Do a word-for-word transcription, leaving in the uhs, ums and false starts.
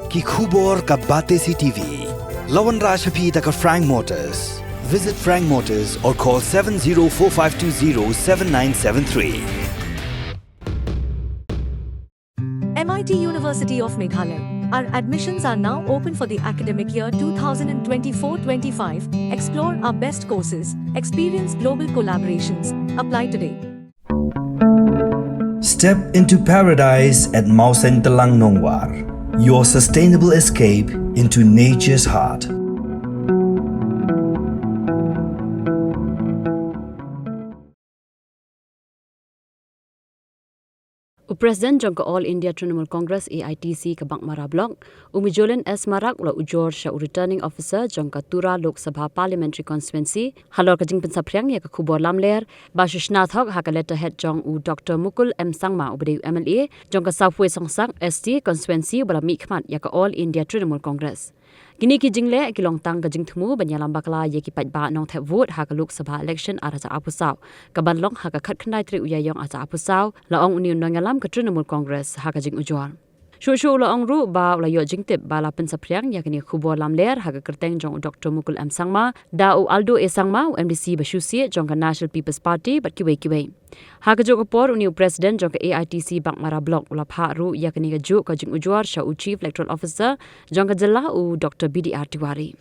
Ki khubor ka Batesi T V. La wanrah sha phi da ka Frank Motors. Visit Frank Motors or call seven zero four five two zero seven nine seven three. M I T University of Meghalaya. Our admissions are now open for the academic year two thousand twenty-four twenty-five. Explore our best courses, experience global collaborations. Apply today. Step into paradise at Mawsyntelang Nongwar, your sustainable escape into nature's heart. U President jong ka All India Trinamool Congress, A I T C, ka Baghmara Block, u Mijolin S Marak, u la ujor sha u Returning Officer jong ka Tura Lok Sabha Parliamentary Constituency halor ka jingpynsaphriang ïa ka khubor lamler ba shu shna thok ha ka letterhead jong u Doctor Mukul M Sangma, uba dei u M L A jong ka South West Hongsak S T Constituency, uba la mihkhmat ïa ka All India Trinamool Congress. Kine ki jingleh ki long tang ka jingthmu ban ïalam bakla ïa ki paidbah nongthep vote ha ka Lok Sabha election ar hajar arphew saw, kaban long ha ka khatkhyndai tarik u Ïaïong ar hajar arphew saw, la ong une u nongïalam ka Trinamool Congress ha ka jingujor. Shuh shuh u la ong ruh ba u la ïoh jingtip ba la pynsaphriang ïa kane ka khubor lamler ha ka kyrteng jong u Doctor Mukul M Sangma da u Aldo A Sangma, u M D C ba shu siat jong ka National People's Party, bad kiwei kiwei. Ha kajuh ka por, une u President jong ka A I T C Baghmara Block u la phah ruh ïa kane kajuh ka jingujor sha u Chief Electoral Officer jong ka jylla, u Doctor B D R Tiwari.